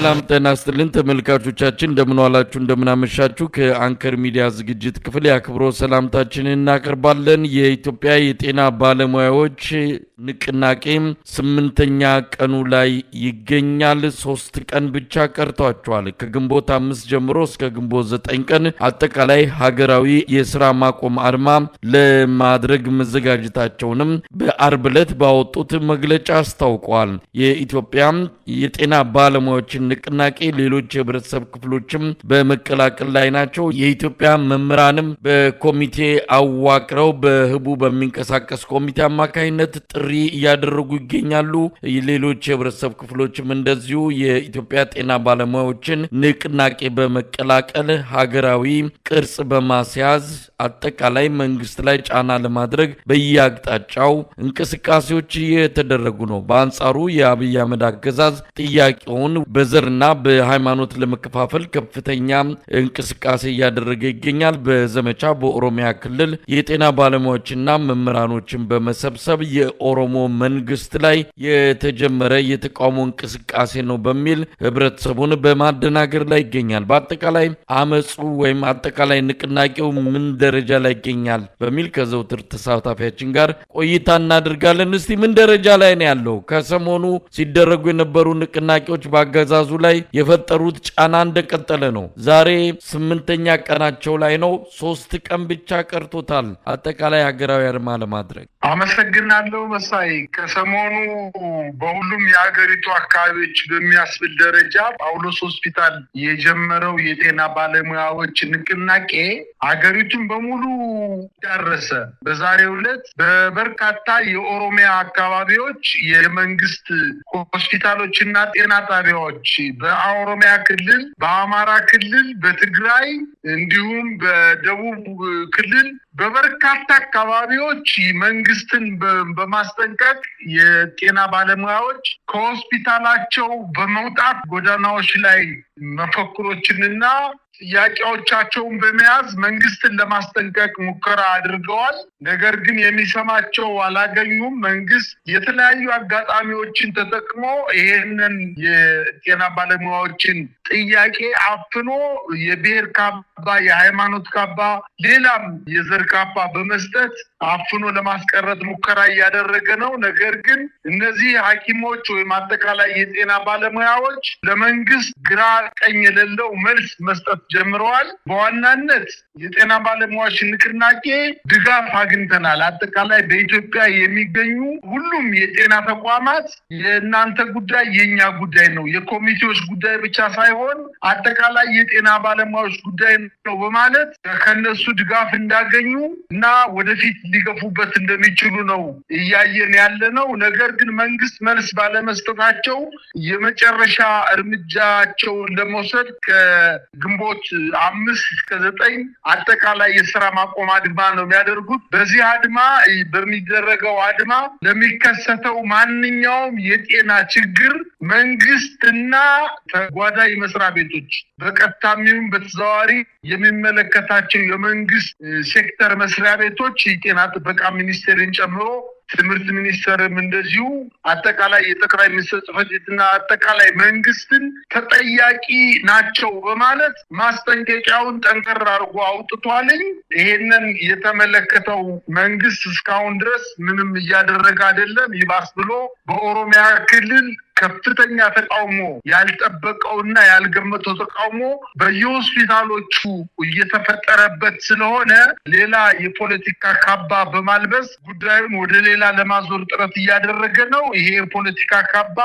ሰላም ጤና ይስጥልን ተመልካቾቻችን፣ እንደምን ዋላችሁ፣ እንደምን አመሻችሁ። ከአንከር ሚዲያ ዝግጅት ክፍል የአክብሮት ሰላምታችንን እናቀርባለን። የኢትዮጵያ የጤና ባለሙያዎች ንቅናቄ 8ኛ ቀኑ ላይ ይገኛል። 3 ቀን ብቻ ቀርቷቸዋል። ከግንቦት 5 ጀምሮ እስከ ግንቦት 9 ቀን አጠቃላይ ሀገራዊ የስራ ማቆም አድማ ለማድረግ መዘጋጀታቸውንም በአርብ ዕለት ባወጡት መግለጫ አስታውቀዋል። የኢትዮጵያ የጤና ባለሙያዎችን ንቅናቄ ሌሎች የህብረተሰብ ክፍሎችም በመቀላቀል ላይ ናቸው። የኢትዮጵያ መምህራንም በኮሚቴ አዋቅረው በህቡ በሚንቀሳቀስ ኮሚቴ አማካኝነት ጥሪ እያደረጉ ይገኛሉ። ሌሎች የህብረተሰብ ክፍሎችም እንደዚሁ የኢትዮጵያ ጤና ባለሙያዎችን ንቅናቄ በመቀላቀል ሀገራዊ ቅርጽ በማስያዝ አጠቃላይ መንግስት ላይ ጫና ለማድረግ በየአቅጣጫው እንቅስቃሴዎች እየተደረጉ ነው። በአንጻሩ የአብይ አህመድ አገዛዝ ጥያቄውን በዘርና በሃይማኖት ለመከፋፈል ከፍተኛ እንቅስቃሴ እያደረገ ይገኛል። በዘመቻ በኦሮሚያ ክልል የጤና ባለሙያዎችና መምህራኖችን በመሰብሰብ የኦሮሞ መንግስት ላይ የተጀመረ የተቃውሞ እንቅስቃሴ ነው በሚል ህብረተሰቡን በማደናገር ላይ ይገኛል። በአጠቃላይ አመፁ ወይም አጠቃላይ ንቅናቄው ምን ደረጃ ላይ ይገኛል በሚል ከዘውትር ተሳታፊያችን ጋር ቆይታ እናደርጋለን። እስቲ ምን ደረጃ ላይ ነው ያለው? ከሰሞኑ ሲደረጉ የነበሩ ንቅናቄዎች በአገዛዙ ላይ የፈጠሩት ጫና እንደቀጠለ ነው። ዛሬ 8ኛ ቀናቸው ላይ ነው። 3 ቀን ብቻ ቀርቶታል አጠቃላይ ሀገራዊ አድማ ለማድረግ። አመሰግናለሁ መሳይ። ከሰሞኑ በሁሉም የሀገሪቱ አካባቢዎች በሚያስብል ደረጃ ጳውሎስ ሆስፒታል የጀመረው የጤና ባለሙያዎች ንቅናቄ ሀገሪቱን በሙሉ ዳረሰ። በዛሬው ዕለት በበርካታ የኦሮሚያ አካባቢዎች የመንግስት ሆስፒታሎችና ጤና ጣቢያዎች በኦሮሚያ ክልል፣ በአማራ ክልል፣ በትግራይ እንዲሁም በደቡብ ክልል በበርካታ አካባቢዎች መንግስትን በማስጠንቀቅ የጤና ባለሙያዎች ከሆስፒታላቸው በመውጣት ጎዳናዎች ላይ መፈክሮችንና ጥያቄዎቻቸውን በመያዝ መንግስትን ለማስጠንቀቅ ሙከራ አድርገዋል። ነገር ግን የሚሰማቸው አላገኙም። መንግስት የተለያዩ አጋጣሚዎችን ተጠቅሞ ይሄንን የጤና ባለሙያዎችን ጥያቄ አፍኖ የብሔር ካባ፣ የሃይማኖት ካባ፣ ሌላም የዘር ካባ በመስጠት አፍኖ ለማስቀረት ሙከራ እያደረገ ነው። ነገር ግን እነዚህ ሐኪሞች ወይም አጠቃላይ የጤና ባለሙያዎች ለመንግስት ግራ ቀኝ የሌለው መልስ መስጠት ጀምረዋል። በዋናነት የጤና ባለሙያዎች ንቅናቄ ድጋፍ አግኝተናል። አጠቃላይ በኢትዮጵያ የሚገኙ ሁሉም የጤና ተቋማት የእናንተ ጉዳይ የኛ ጉዳይ ነው፣ የኮሚቴዎች ጉዳይ ብቻ ሳይሆን አጠቃላይ የጤና ባለሙያዎች ጉዳይ ነው በማለት ከነሱ ድጋፍ እንዳገኙ እና ወደፊት ሊገፉበት እንደሚችሉ ነው እያየን ያለ ነው። ነገር ግን መንግስት መልስ ባለመስጠታቸው የመጨረሻ እርምጃቸውን ለመውሰድ ከግንቦት 5 እስከ 9 አጠቃላይ የስራ ማቆም አድማ ነው የሚያደርጉት። በዚህ አድማ በሚደረገው አድማ ለሚከሰተው ማንኛውም የጤና ችግር መንግስትና ተጓዳኝ መስሪያ ቤቶች በቀጥታም ይሁን በተዘዋዋሪ የሚመለከታቸው የመንግስት ሴክተር መስሪያ ቤቶች የጤና ጥበቃ ሚኒስቴርን ጨምሮ ትምህርት ሚኒስቴርም እንደዚሁ አጠቃላይ የጠቅላይ ሚኒስትር ጽሕፈት ቤትና አጠቃላይ መንግስትን ተጠያቂ ናቸው በማለት ማስጠንቀቂያውን ጠንከር አድርጎ አውጥቷልኝ። ይሄንን የተመለከተው መንግስት እስካሁን ድረስ ምንም እያደረገ አይደለም። ይባስ ብሎ በኦሮሚያ ክልል ከፍተኛ ተቃውሞ ያልጠበቀውና ያልገመተው ተቃውሞ በየሆስፒታሎቹ እየተፈጠረበት ስለሆነ ሌላ የፖለቲካ ካባ በማልበስ ጉዳዩን ወደ ሌላ ለማዞር ጥረት እያደረገ ነው። ይሄ የፖለቲካ ካባ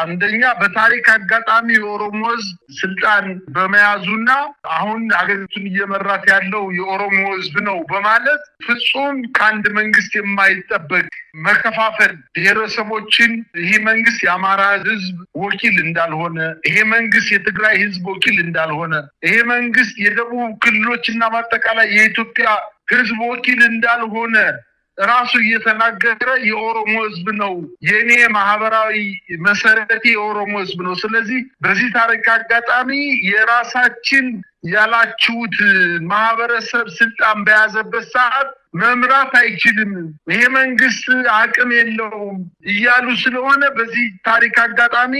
አንደኛ በታሪክ አጋጣሚ የኦሮሞ ሕዝብ ስልጣን በመያዙና አሁን አገሪቱን እየመራት ያለው የኦሮሞ ሕዝብ ነው በማለት ፍጹም ከአንድ መንግስት የማይጠበቅ መከፋፈል ብሔረሰቦችን ይሄ መንግስት የአማራ ህዝብ ወኪል እንዳልሆነ፣ ይሄ መንግስት የትግራይ ህዝብ ወኪል እንዳልሆነ፣ ይሄ መንግስት የደቡብ ክልሎችና በአጠቃላይ የኢትዮጵያ ህዝብ ወኪል እንዳልሆነ ራሱ እየተናገረ የኦሮሞ ህዝብ ነው የኔ ማህበራዊ መሰረቴ የኦሮሞ ህዝብ ነው። ስለዚህ በዚህ ታሪክ አጋጣሚ የራሳችን ያላችሁት ማህበረሰብ ስልጣን በያዘበት ሰዓት መምራት አይችልም፣ ይሄ መንግስት አቅም የለውም እያሉ ስለሆነ በዚህ ታሪክ አጋጣሚ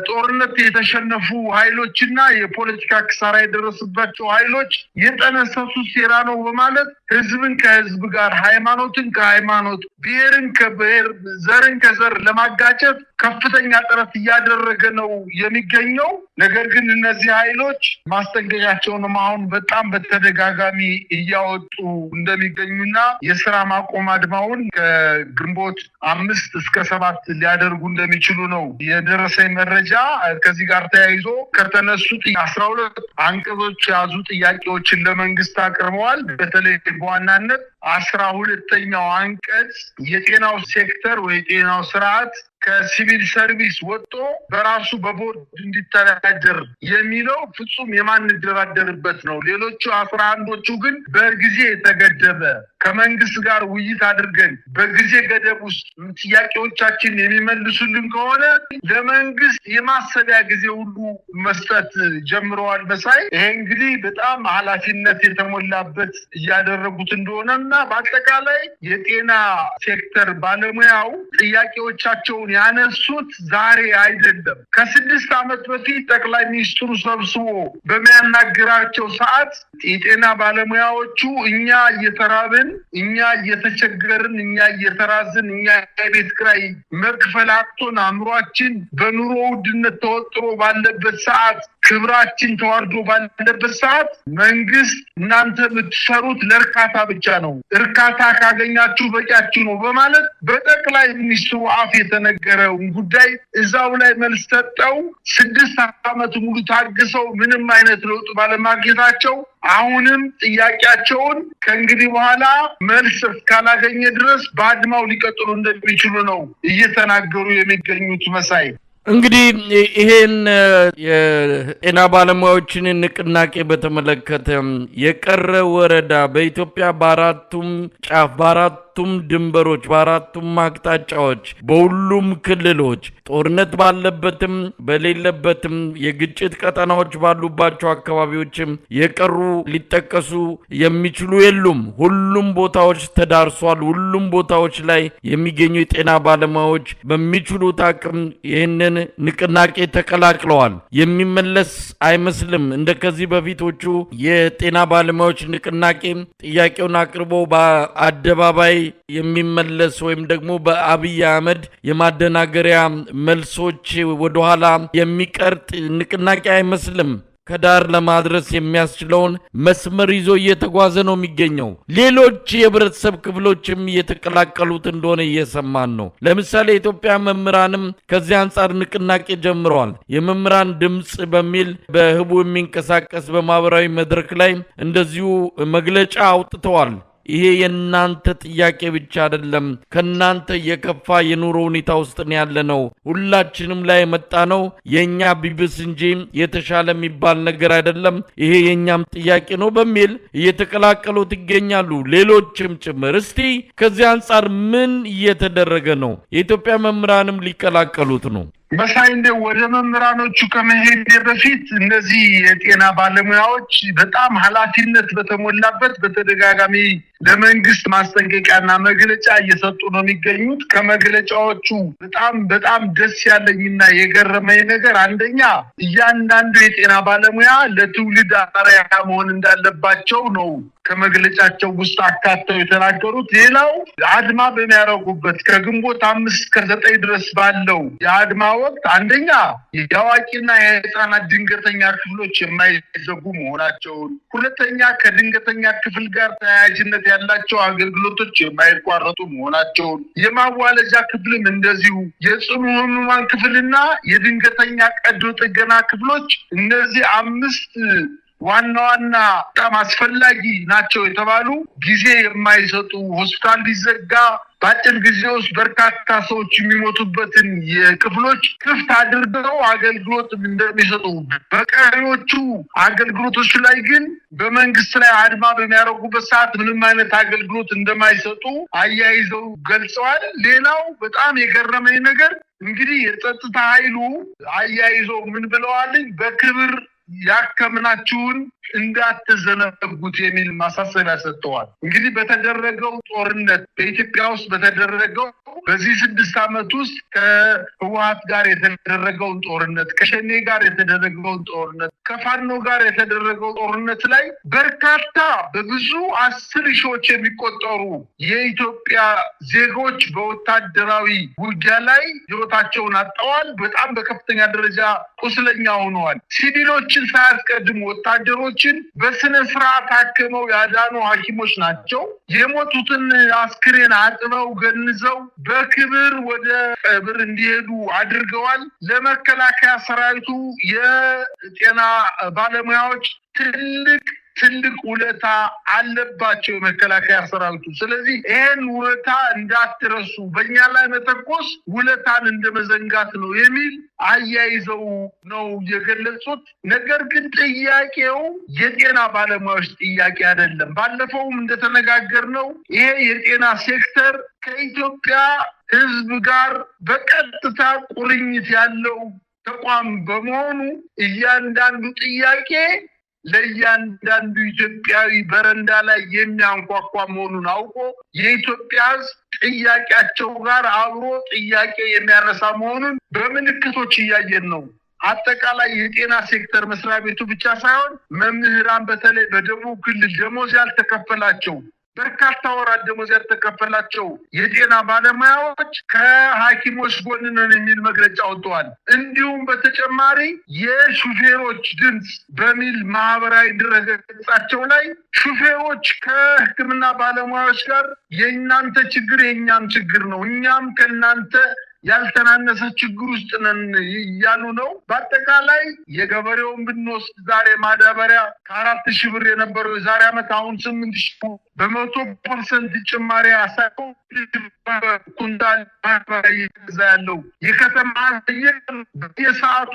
ጦርነት የተሸነፉ ኃይሎችና የፖለቲካ ኪሳራ የደረሰባቸው ኃይሎች የጠነሰሱ ሴራ ነው በማለት ህዝብን ከህዝብ ጋር፣ ሃይማኖትን ከሃይማኖት፣ ብሔርን ከብሔር፣ ዘርን ከዘር ለማጋጨት ከፍተኛ ጥረት እያደረገ ነው የሚገኘው። ነገር ግን እነዚህ ኃይሎች ማስጠንቀቂያቸውንም አሁን በጣም በተደጋጋሚ እያወጡ እንደሚገኙና የስራ ማቆም አድማውን ከግንቦት 5 እስከ 7 ሊያደርጉ እንደሚችሉ ነው የደረሰኝ መረጃ። ከዚህ ጋር ተያይዞ ከተነሱት 12 አንቀጾች የያዙ ጥያቄዎችን ለመንግስት አቅርበዋል። በተለይ በዋናነት 12ኛው አንቀጽ የጤናው ሴክተር ወይ የጤናው ስርዓት ከሲቪል ሰርቪስ ወጥቶ በራሱ በቦርድ እንዲተዳደር የሚለው ፍጹም የማንደራደርበት ነው። ሌሎቹ 11ዎቹ ግን በጊዜ የተገደበ ከመንግስት ጋር ውይይት አድርገን በጊዜ ገደብ ውስጥ ጥያቄዎቻችን የሚመልሱልን ከሆነ ለመንግስት የማሰቢያ ጊዜ ሁሉ መስጠት ጀምረዋል። መሳይ፣ ይሄ እንግዲህ በጣም ኃላፊነት የተሞላበት እያደረጉት እንደሆነና በአጠቃላይ የጤና ሴክተር ባለሙያው ጥያቄዎቻቸውን ያነሱት ዛሬ አይደለም። ከ6 ዓመት በፊት ጠቅላይ ሚኒስትሩ ሰብስቦ በሚያናግራቸው ሰዓት የጤና ባለሙያዎቹ እኛ እየተራብን፣ እኛ እየተቸገርን፣ እኛ እየተራዝን፣ እኛ የቤት ኪራይ መክፈል አቅቶን አእምሯችን በኑሮ ውድነት ተወጥሮ ባለበት ሰዓት፣ ክብራችን ተዋርዶ ባለበት ሰዓት መንግስት እናንተ የምትሰሩት ለእርካታ ብቻ ነው፣ እርካታ ካገኛችሁ በቂያችሁ ነው በማለት በጠቅላይ ሚኒስትሩ አፍ የተነገረውን ጉዳይ እዛው ላይ መልስ ሰጠው። 6 ዓመት ሙሉ ታግሰው ምንም አይነት ለውጥ ባለማግኘታቸው አሁንም ጥያቄያቸውን ከእንግዲህ በኋላ መልስ እስካላገኘ ድረስ በአድማው ሊቀጥሉ እንደሚችሉ ነው እየተናገሩ የሚገኙት። መሳይ፣ እንግዲህ ይሄን የጤና ባለሙያዎችን ንቅናቄ በተመለከተ የቀረ ወረዳ በኢትዮጵያ በአራቱም ጫፍ፣ በአራቱም ድንበሮች፣ በአራቱም አቅጣጫዎች፣ በሁሉም ክልሎች ጦርነት ባለበትም በሌለበትም የግጭት ቀጠናዎች ባሉባቸው አካባቢዎችም የቀሩ ሊጠቀሱ የሚችሉ የሉም። ሁሉም ቦታዎች ተዳርሷል። ሁሉም ቦታዎች ላይ የሚገኙ የጤና ባለሙያዎች በሚችሉት አቅም ይህንን ንቅናቄ ተቀላቅለዋል። የሚመለስ አይመስልም። እንደ ከዚህ በፊቶቹ የጤና ባለሙያዎች ንቅናቄ ጥያቄውን አቅርቦ በአደባባይ የሚመለስ ወይም ደግሞ በአብይ አህመድ የማደናገሪያ መልሶች ወደኋላ የሚቀርጥ ንቅናቄ አይመስልም። ከዳር ለማድረስ የሚያስችለውን መስመር ይዞ እየተጓዘ ነው የሚገኘው። ሌሎች የህብረተሰብ ክፍሎችም እየተቀላቀሉት እንደሆነ እየሰማን ነው። ለምሳሌ የኢትዮጵያ መምህራንም ከዚህ አንጻር ንቅናቄ ጀምረዋል። የመምህራን ድምፅ በሚል በህቡ የሚንቀሳቀስ በማህበራዊ መድረክ ላይ እንደዚሁ መግለጫ አውጥተዋል። ይሄ የእናንተ ጥያቄ ብቻ አይደለም፣ ከናንተ የከፋ የኑሮ ሁኔታ ውስጥ ያለ ነው። ሁላችንም ላይ የመጣ ነው። የኛ ቢብስ እንጂ የተሻለ የሚባል ነገር አይደለም። ይሄ የኛም ጥያቄ ነው በሚል እየተቀላቀሉት ይገኛሉ፣ ሌሎችም ጭምር። እስቲ ከዚህ አንጻር ምን እየተደረገ ነው? የኢትዮጵያ መምህራንም ሊቀላቀሉት ነው። መሳይ፣ እንደው ወደ መምህራኖቹ ከመሄድ በፊት እነዚህ የጤና ባለሙያዎች በጣም ኃላፊነት በተሞላበት በተደጋጋሚ ለመንግስት ማስጠንቀቂያና መግለጫ እየሰጡ ነው የሚገኙት። ከመግለጫዎቹ በጣም በጣም ደስ ያለኝና የገረመኝ ነገር አንደኛ እያንዳንዱ የጤና ባለሙያ ለትውልድ አርአያ መሆን እንዳለባቸው ነው ከመግለጫቸው ውስጥ አካተው የተናገሩት። ሌላው አድማ በሚያደርጉበት ከግንቦት 5 እስከ 9 ድረስ ባለው የአድማ ወቅት አንደኛ የአዋቂና የህፃናት ድንገተኛ ክፍሎች የማይዘጉ መሆናቸውን፣ ሁለተኛ ከድንገተኛ ክፍል ጋር ተያያዥነት ያላቸው አገልግሎቶች የማይቋረጡ መሆናቸውን፣ የማዋለጃ ክፍልም እንደዚሁ፣ የጽኑ ህሙማን ክፍልና የድንገተኛ ቀዶ ጥገና ክፍሎች፣ እነዚህ 5 ዋና ዋና በጣም አስፈላጊ ናቸው የተባሉ ጊዜ የማይሰጡ፣ ሆስፒታል ሊዘጋ በአጭር ጊዜ ውስጥ በርካታ ሰዎች የሚሞቱበትን የክፍሎች ክፍት አድርገው አገልግሎት እንደሚሰጡ፣ በቀሪዎቹ አገልግሎቶች ላይ ግን በመንግስት ላይ አድማ በሚያደርጉበት ሰዓት ምንም አይነት አገልግሎት እንደማይሰጡ አያይዘው ገልጸዋል። ሌላው በጣም የገረመኝ ነገር እንግዲህ የጸጥታ ኃይሉ አያይዘው ምን ብለዋልኝ? በክብር ያከምናችሁን፣ እንዳትዘነጉት የሚል ማሳሰቢያ ሰጥተዋል። እንግዲህ በተደረገው ጦርነት በኢትዮጵያ ውስጥ በተደረገው በዚህ 6 ዓመት ውስጥ ከህወሓት ጋር የተደረገውን ጦርነት፣ ከሸኔ ጋር የተደረገውን ጦርነት፣ ከፋኖ ጋር የተደረገው ጦርነት ላይ በርካታ በብዙ 10 ሺዎች የሚቆጠሩ የኢትዮጵያ ዜጎች በወታደራዊ ውጊያ ላይ ህይወታቸውን አጥተዋል። በጣም በከፍተኛ ደረጃ ቁስለኛ ሆነዋል። ሲቪሎችን ሳያስቀድሙ ወታደሮችን በስነ ስርዓት አክመው ያዳኑ ሐኪሞች ናቸው። የሞቱትን አስክሬን አጥበው ገንዘው በክብር ወደ ቀብር እንዲሄዱ አድርገዋል። ለመከላከያ ሰራዊቱ የጤና ባለሙያዎች ትልቅ ውለታ አለባቸው የመከላከያ ሰራዊቱ። ስለዚህ ይሄን ውለታ እንዳትረሱ፣ በእኛ ላይ መተኮስ ውለታን እንደመዘንጋት ነው የሚል አያይዘው ነው የገለጹት። ነገር ግን ጥያቄው የጤና ባለሙያዎች ጥያቄ አይደለም። ባለፈውም እንደተነጋገርነው ይሄ የጤና ሴክተር ከኢትዮጵያ ህዝብ ጋር በቀጥታ ቁርኝት ያለው ተቋም በመሆኑ እያንዳንዱ ጥያቄ ለእያንዳንዱ ኢትዮጵያዊ በረንዳ ላይ የሚያንኳኳ መሆኑን አውቆ የኢትዮጵያ ህዝብ ጥያቄያቸው ጋር አብሮ ጥያቄ የሚያነሳ መሆኑን በምልክቶች እያየን ነው። አጠቃላይ የጤና ሴክተር መስሪያ ቤቱ ብቻ ሳይሆን መምህራን በተለይ በደቡብ ክልል ደሞዝ ያልተከፈላቸው በርካታ ወራት ደሞዝ ያልተከፈላቸው የጤና ባለሙያዎች ከሐኪሞች ጎን ነን የሚል መግለጫ አውጥተዋል። እንዲሁም በተጨማሪ የሹፌሮች ድምጽ በሚል ማህበራዊ ድረገጻቸው ላይ ሹፌሮች ከህክምና ባለሙያዎች ጋር የእናንተ ችግር የኛም ችግር ነው፣ እኛም ከእናንተ ያልተናነሰ ችግር ውስጥ ነን እያሉ ነው። በአጠቃላይ የገበሬውን ብንወስድ ዛሬ ማዳበሪያ ከ4000 ብር የነበረው የዛሬ ዓመት አሁን 8000 በ100% ጭማሪ አሳይቶ ኩንታል ማዳበሪያ ያለው የከተማ በየሰዓቱ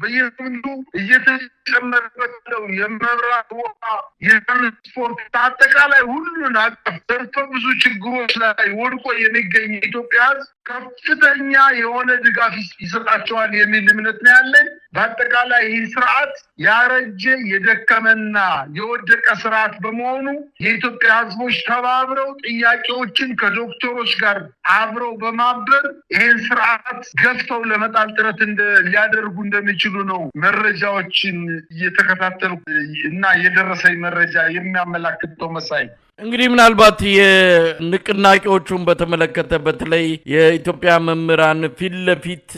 በየሰዓቱ እየተጨመረበት ያለው የመብራት ውሃ፣ የትራንስፖርት አጠቃላይ ሁሉን አቀፍ ዘርፈ ብዙ ችግሮች ላይ ወድቆ የሚገኝ ኢትዮጵያ ሕዝብ ከፍተኛ የሆነ ድጋፍ ይሰጣቸዋል የሚል እምነት ነው ያለኝ። በአጠቃላይ ይህ ስርዓት ያረጀ የደከመና የወደቀ ስርዓት በመሆኑ የኢትዮጵያ ሕዝቦች ተባብረው ጥያቄዎችን ከዶክተሮች ጋር አብረው በማበር ይሄን ስርዓት ገፍተው ለመጣል ጥረት ሊያደርጉ እንደሚችሉ ነው መረጃዎችን እየተከታተልኩ እና የደረሰኝ መረጃ የሚያመላክተው። መሳይ፣ እንግዲህ ምናልባት የንቅናቄዎቹን በተመለከተ በተለይ የኢትዮጵያ መምህራን ፊት ለፊት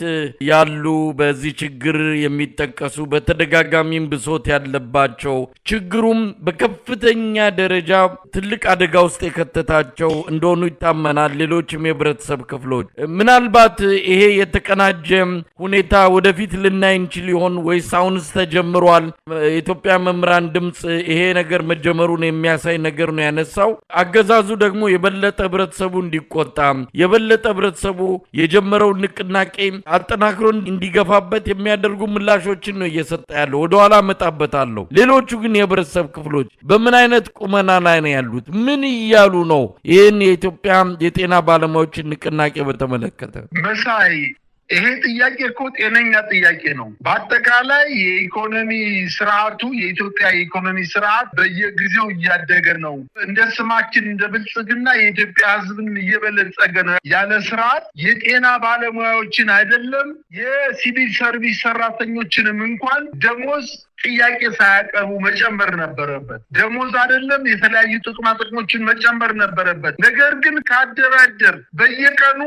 ያሉ በዚህ ችግር የሚጠቀሱ በተደጋጋሚም ብሶት ያለባቸው ችግሩም በከፍተኛ ደረጃ ትልቅ አደጋ ውስጥ የከተታቸው እንደሆኑ ይታመናል። ሌሎችም የህብረተሰብ ክፍሎች ምናልባት ይሄ የተቀናጀ ሁኔታ ወደፊት ልናይ እንችል ይሆን ወይስ አሁንስ ተጀምሯል? የኢትዮጵያ መምህራን ድምጽ ይሄ ነገር መጀመሩን የሚያሳይ ነገር ነው ያነሳው። አገዛዙ ደግሞ የበለጠ ህብረተሰቡ እንዲቆጣ የበለጠ ህብረተሰቡ የጀመረውን ንቅናቄ አጠናክሮ እንዲገፋበት የሚያደርጉ ምላሾችን ነው እየሰጠ ያለው። ወደኋላ እመጣበታለሁ። ሌሎቹ ግን የህብረተሰብ ክፍሎች በምን አይነት ቁመና ላይ ነው ያሉት? ምን እያሉ ነው? ይህን የኢትዮጵያ የጤና ባለሙያዎችን ንቅናቄ በተመለከተ መሳይ፣ ይሄ ጥያቄ እኮ ጤነኛ ጥያቄ ነው። በአጠቃላይ የኢኮኖሚ ስርዓቱ የኢትዮጵያ የኢኮኖሚ ስርዓት በየጊዜው እያደገ ነው። እንደ ስማችን እንደ ብልጽግና የኢትዮጵያ ህዝብን እየበለጸገ ነው ያለ ስርዓት የጤና ባለሙያዎችን አይደለም የሲቪል ሰርቪስ ሰራተኞችንም እንኳን ደሞዝ ጥያቄ ሳያቀርቡ መጨመር ነበረበት። ደሞዝ አይደለም የተለያዩ ጥቅማ ጥቅሞችን መጨመር ነበረበት። ነገር ግን ካደራደር በየቀኑ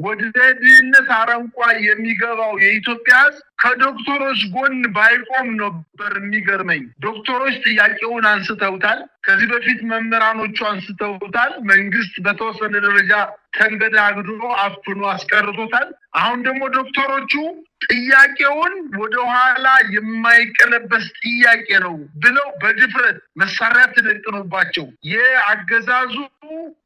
ወደ ድህነት አረንቋ የሚገባው የኢትዮጵያ ህዝብ ከዶክተሮች ጎን ባይቆም ነበር የሚገርመኝ። ዶክተሮች ጥያቄውን አንስተውታል። ከዚህ በፊት መምህራኖቹ አንስተውታል። መንግስት በተወሰነ ደረጃ ተንገዳግዶ አፍኖ አስቀርቶታል። አሁን ደግሞ ዶክተሮቹ ጥያቄውን ወደኋላ የማይቀለበስ ጥያቄ ነው ብለው በድፍረት መሳሪያ ተደቅኖባቸው የአገዛዙ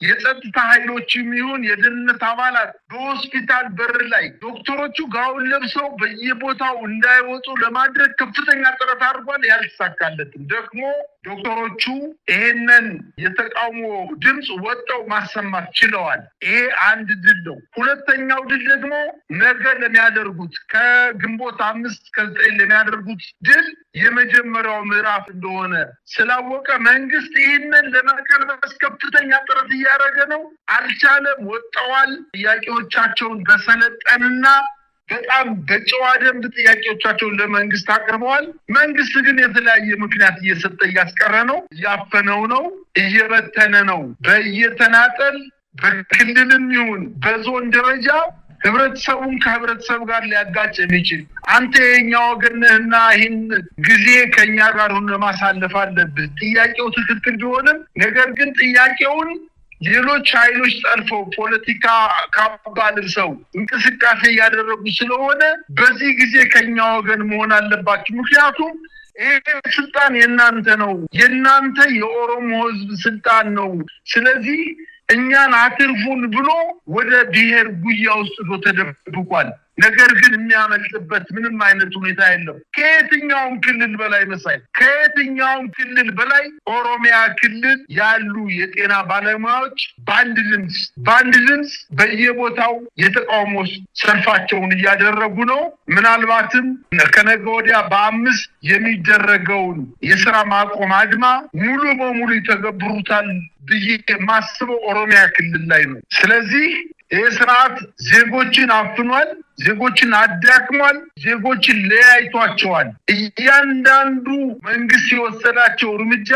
የጸጥታ ኃይሎችም ይሁን የደህንነት አባላት በሆስፒታል በር ላይ ዶክተሮቹ ጋውን ለብሰው በየቦታው እንዳይወጡ ለማድረግ ከፍተኛ ጥረት አድርጓል። ያልተሳካለትም ደግሞ ዶክተሮቹ ይሄንን የተቃውሞ ድምፅ ወጥተው ማሰማት ችለዋል። ይሄ አንድ ድል ነው። ሁለተኛው ድል ደግሞ ነገ ለሚያደርጉት ከግንቦት 5 እስከ 9 ለሚያደርጉት ድል የመጀመሪያው ምዕራፍ እንደሆነ ስላወቀ መንግስት ይህንን ለመቀልበስ ከፍተኛ ጥረት እያደረገ ነው። አልቻለም። ወጥተዋል። ጥያቄዎቻቸውን በሰለጠንና በጣም በጨዋ ደንብ ጥያቄዎቻቸውን ለመንግስት አቅርበዋል። መንግስት ግን የተለያየ ምክንያት እየሰጠ እያስቀረ ነው፣ እያፈነው ነው፣ እየበተነ ነው። በየተናጠል በክልልም ይሁን በዞን ደረጃ ህብረተሰቡን ከህብረተሰብ ጋር ሊያጋጭ የሚችል፣ አንተ የኛ ወገን ነህና ይህን ጊዜ ከኛ ጋር ሆነህ ማሳለፍ አለብህ። ጥያቄው ትክክል ቢሆንም ነገር ግን ጥያቄውን ሌሎች ኃይሎች ጠልፈው ፖለቲካ ካባ ለብሰው እንቅስቃሴ እያደረጉ ስለሆነ በዚህ ጊዜ ከኛ ወገን መሆን አለባችሁ። ምክንያቱም ይሄ ስልጣን የናንተ ነው፣ የናንተ የኦሮሞ ህዝብ ስልጣን ነው። ስለዚህ እኛን አትርፉን ብሎ ወደ ብሔር ጉያ ውስጥ ተደብቋል። ነገር ግን የሚያመልጥበት ምንም አይነት ሁኔታ የለም። ከየትኛውም ክልል በላይ መሳይ ከየትኛውም ክልል በላይ ኦሮሚያ ክልል ያሉ የጤና ባለሙያዎች በአንድ ድምፅ በየቦታው የተቃውሞ ሰልፋቸውን እያደረጉ ነው። ምናልባትም ከነገ ወዲያ በ5 የሚደረገውን የስራ ማቆም አድማ ሙሉ በሙሉ ይተገብሩታል ብዬ የማስበው ኦሮሚያ ክልል ላይ ነው። ስለዚህ ይህ ስርዓት ዜጎችን አፍኗል፣ ዜጎችን አዳክሟል፣ ዜጎችን ለያይቷቸዋል። እያንዳንዱ መንግስት የወሰዳቸው እርምጃ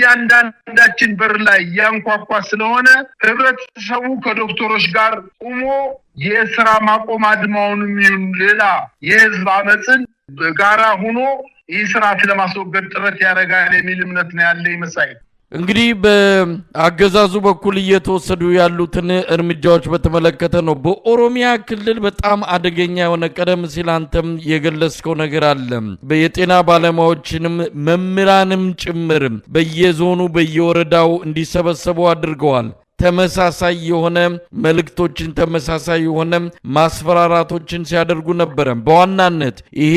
በእያንዳንዳችን በር ላይ እያንኳኳ ስለሆነ ህብረተሰቡ ከዶክተሮች ጋር ቆሞ የስራ ማቆም አድማውንም ይሁን ሌላ የህዝብ አመፅን በጋራ ሆኖ ይህ ስርዓት ለማስወገድ ጥረት ያደርጋል የሚል እምነት ነው ያለኝ መሳይ። እንግዲህ በአገዛዙ በኩል እየተወሰዱ ያሉትን እርምጃዎች በተመለከተ ነው። በኦሮሚያ ክልል በጣም አደገኛ የሆነ ቀደም ሲል አንተም የገለጽከው ነገር አለ። የጤና ባለሙያዎችንም መምህራንም ጭምር በየዞኑ በየወረዳው እንዲሰበሰቡ አድርገዋል። ተመሳሳይ የሆነ መልእክቶችን ተመሳሳይ የሆነ ማስፈራራቶችን ሲያደርጉ ነበር። በዋናነት ይሄ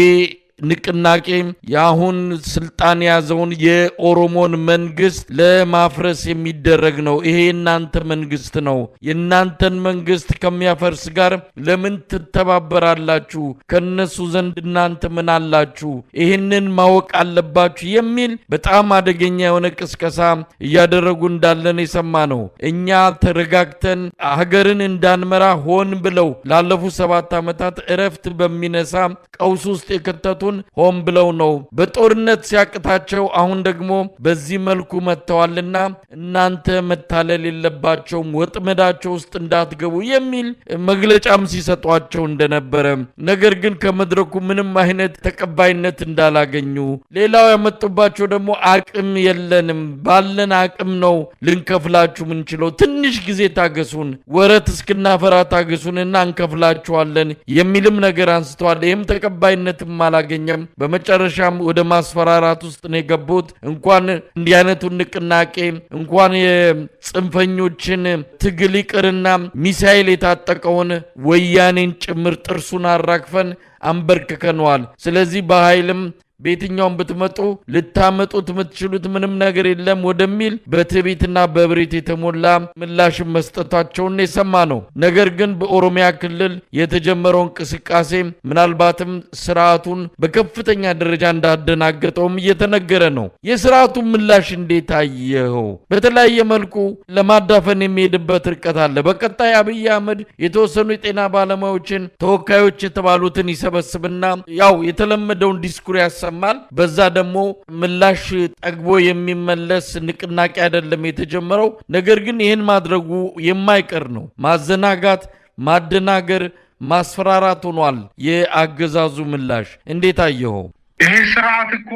ንቅናቄ የአሁን ስልጣን ያዘውን የኦሮሞን መንግስት ለማፍረስ የሚደረግ ነው። ይሄ የናንተ መንግስት ነው። የናንተን መንግስት ከሚያፈርስ ጋር ለምን ትተባበራላችሁ? ከነሱ ዘንድ እናንተ ምን አላችሁ? ይህንን ማወቅ አለባችሁ የሚል በጣም አደገኛ የሆነ ቅስቀሳ እያደረጉ እንዳለን የሰማ ነው። እኛ ተረጋግተን ሀገርን እንዳንመራ ሆን ብለው ላለፉት 7 ዓመታት እረፍት በሚነሳ ቀውስ ውስጥ የከተቱን ሆን ብለው ነው። በጦርነት ሲያቅታቸው አሁን ደግሞ በዚህ መልኩ መጥተዋልና እናንተ መታለል የለባቸውም፣ ወጥመዳቸው ውስጥ እንዳትገቡ የሚል መግለጫም ሲሰጧቸው እንደነበረ፣ ነገር ግን ከመድረኩ ምንም አይነት ተቀባይነት እንዳላገኙ፣ ሌላው ያመጡባቸው ደግሞ አቅም የለንም፣ ባለን አቅም ነው ልንከፍላችሁ ምንችለው፣ ትንሽ ጊዜ ታገሱን፣ ወረት እስክናፈራ ታገሱንና እንከፍላችኋለን የሚልም ነገር አንስተዋል። ይህም ተቀባይነትም አላገኘም። በመጨረሻም ወደ ማስፈራራት ውስጥ ነው የገቡት። እንኳን እንዲህ አይነቱን ንቅናቄ እንኳን የጽንፈኞችን ትግል ይቅርና ሚሳኤል የታጠቀውን ወያኔን ጭምር ጥርሱን አራግፈን አንበርክከነዋል። ስለዚህ በኃይልም በየትኛውም ብትመጡ ልታመጡት የምትችሉት ምንም ነገር የለም ወደሚል በትዕቢትና በእብሪት የተሞላ ምላሽን መስጠታቸውን የሰማ ነው። ነገር ግን በኦሮሚያ ክልል የተጀመረው እንቅስቃሴ ምናልባትም ስርዓቱን በከፍተኛ ደረጃ እንዳደናገጠውም እየተነገረ ነው። የስርዓቱን ምላሽ እንዴት አየኸው? በተለያየ መልኩ ለማዳፈን የሚሄድበት ርቀት አለ። በቀጣይ አብይ አህመድ የተወሰኑ የጤና ባለሙያዎችን ተወካዮች የተባሉትን ይሰበስብና ያው የተለመደውን ዲስኩር ያሰማል። በዛ ደግሞ ምላሽ ጠግቦ የሚመለስ ንቅናቄ አይደለም የተጀመረው። ነገር ግን ይህን ማድረጉ የማይቀር ነው። ማዘናጋት፣ ማደናገር፣ ማስፈራራት ሆኗል የአገዛዙ ምላሽ። እንዴት አየኸው? ይሄ ስርዓት እኮ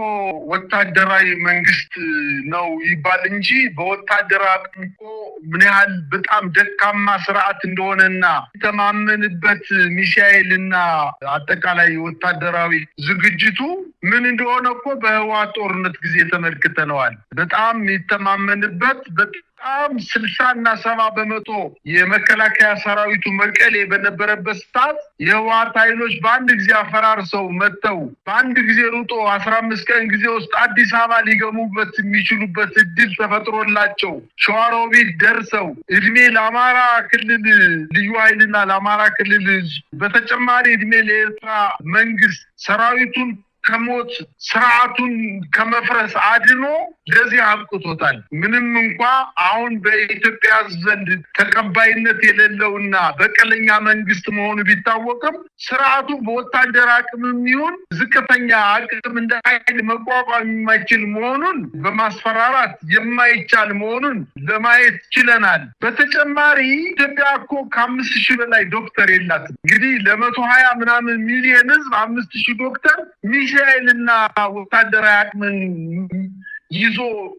ወታደራዊ መንግስት ነው ይባል እንጂ በወታደራዊ አቅም እኮ ምን ያህል በጣም ደካማ ስርዓት እንደሆነና የተማመንበት ሚሳኤልና አጠቃላይ ወታደራዊ ዝግጅቱ ምን እንደሆነ እኮ በህወሓት ጦርነት ጊዜ ተመልክተነዋል። በጣም የሚተማመንበት በጣም 60 እና 70% የመከላከያ ሰራዊቱ መቀሌ በነበረበት ሰዓት የህወሓት ኃይሎች በአንድ ጊዜ አፈራርሰው መጥተው በአንድ ጊዜ ሩጦ 15 ቀን ጊዜ ውስጥ አዲስ አበባ ሊገቡበት የሚችሉበት እድል ተፈጥሮላቸው ሸዋሮቢት ደርሰው እድሜ ለአማራ ክልል ልዩ ኃይልና ለአማራ ክልል ህዝብ፣ በተጨማሪ እድሜ ለኤርትራ መንግስት፣ ሰራዊቱን ከሞት ስርዓቱን ከመፍረስ አድኖ ለዚህ አብቅቶታል። ምንም እንኳ አሁን በኢትዮጵያ ዘንድ ተቀባይነት የሌለውና በቀለኛ መንግስት መሆኑ ቢታወቅም ስርዓቱ በወታደር አቅምም ይሁን ዝቅተኛ አቅም እንደ ኃይል መቋቋም የማይችል መሆኑን በማስፈራራት የማይቻል መሆኑን ለማየት ችለናል። በተጨማሪ ኢትዮጵያ እኮ ከ5,000 በላይ ዶክተር የላትም። እንግዲህ ለ120 ምናምን ሚሊየን ህዝብ 5,000 ዶክተር ሚሳኤልና ወታደራዊ አቅምን ይዞ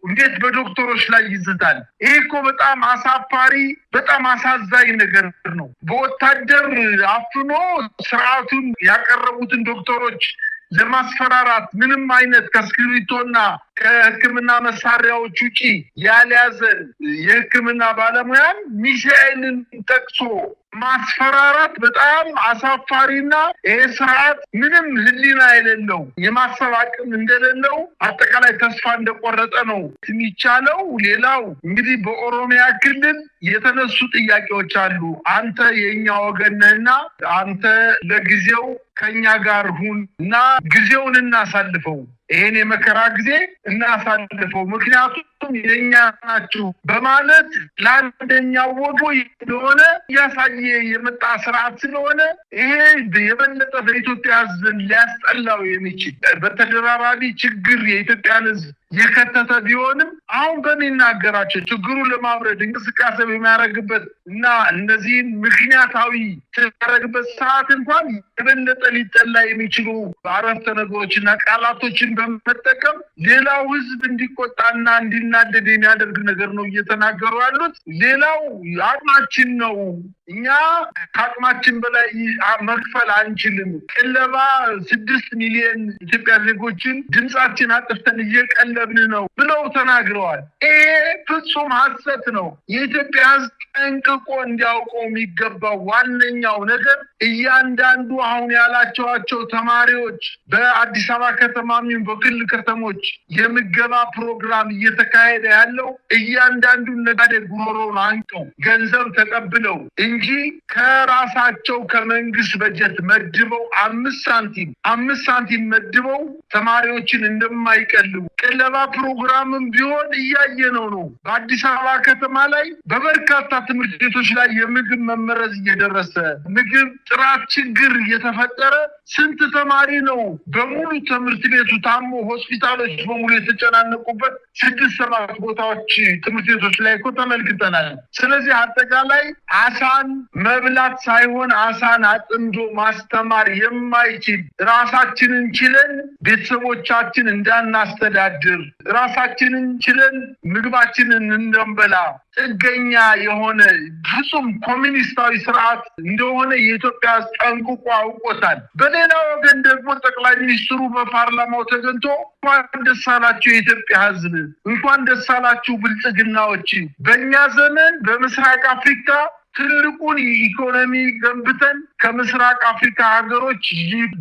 እንዴት በዶክተሮች ላይ ይዝታል? ይሄ እኮ በጣም አሳፋሪ፣ በጣም አሳዛኝ ነገር ነው። በወታደር አፍኖ ስርዓቱን ያቀረቡትን ዶክተሮች ለማስፈራራት ምንም አይነት ከእስክሪብቶና ከሕክምና መሳሪያዎች ውጪ ያልያዘን የሕክምና ባለሙያን ሚሳኤልን ጠቅሶ ማስፈራራት በጣም አሳፋሪና ይሄ ስርዓት ምንም ሕሊና የሌለው፣ የማሰብ አቅም እንደሌለው፣ አጠቃላይ ተስፋ እንደቆረጠ ነው የሚቻለው። ሌላው እንግዲህ በኦሮሚያ ክልል የተነሱ ጥያቄዎች አሉ። አንተ የእኛ ወገን ነህና አንተ ለጊዜው ከኛ ጋር ሁን እና ጊዜውን እናሳልፈው፣ ይሄን የመከራ ጊዜ እናሳልፈው፣ ምክንያቱም የእኛ ናችሁ በማለት ለአንደኛው ወጎ እንደሆነ እያሳየ የመጣ ስርዓት ስለሆነ ይሄ የበለጠ በኢትዮጵያ ሕዝብ ሊያስጠላው የሚችል በተደራራቢ ችግር የኢትዮጵያን ሕዝብ የከተተ ቢሆንም አሁን በሚናገራቸው ችግሩን ለማብረድ እንቅስቃሴ በሚያደርግበት እና እነዚህን ምክንያታዊ ሲያደርግበት ሰዓት እንኳን የበለጠ ሊጠላ የሚችሉ አረፍተ ነገሮችና ቃላቶችን በመጠቀም ሌላው ህዝብ እንዲቆጣና እንዲናደድ የሚያደርግ ነገር ነው እየተናገሩ ያሉት። ሌላው አቅማችን ነው፣ እኛ ከአቅማችን በላይ መክፈል አንችልም። ቅለባ 6 ሚሊዮን ኢትዮጵያ ዜጎችን ድምፃችን አጥፍተን እየቀለብን ነው ብለው ተናግረዋል። ይሄ ፍጹም ሐሰት ነው። የኢትዮጵያ ህዝብ ጠንቅቆ እንዲያውቀው የሚገባው ዋነኛው ነገር እያንዳንዱ አሁን ያላቸዋቸው ተማሪዎች በአዲስ አበባ ከተማ ይሁን በክልል ከተሞች የምገባ ፕሮግራም እየተካሄደ ያለው እያንዳንዱን ነጋዴ ጉሮሮውን አንቀው ገንዘብ ተቀብለው እንጂ ከራሳቸው ከመንግስት በጀት መድበው 5 ሳንቲም 5 ሳንቲም መድበው ተማሪዎችን እንደማይቀልቡ፣ ቅለባ ፕሮግራምም ቢሆን እያየነው ነው። በአዲስ አበባ ከተማ ላይ በበርካታ ትምህርት ቤቶች ላይ የምግብ መመረዝ እየደረሰ፣ ምግብ ጥራት ችግር እየተፈጠረ፣ ስንት ተማሪ ነው በሙሉ ትምህርት ቤቱ ታሞ ሆስፒታሎች በሙሉ የተጨናነቁበት ስድስት ሰባት ቦታዎች ትምህርት ቤቶች ላይ እኮ ተመልክተናል። ስለዚህ አጠቃላይ አሳን መብላት ሳይሆን አሳን አጥምዶ ማስተማር የማይችል፣ ራሳችንን ችለን ቤተሰቦቻችን እንዳናስተዳድር፣ ራሳችንን ችለን ምግባችንን እንደንበላ ጥገኛ የሆነ ፍጹም ኮሚኒስታዊ ስርዓት እንደሆነ የኢትዮጵያ ሕዝብ ጠንቅቆ አውቆታል። በሌላ ወገን ደግሞ ጠቅላይ ሚኒስትሩ በፓርላማው ተገኝቶ እንኳን ደስ አላችሁ የኢትዮጵያ ሕዝብ፣ እንኳን ደስ አላችሁ ብልጽግናዎች፣ በእኛ ዘመን በምስራቅ አፍሪካ ትልቁን ኢኮኖሚ ገንብተን ከምስራቅ አፍሪካ ሀገሮች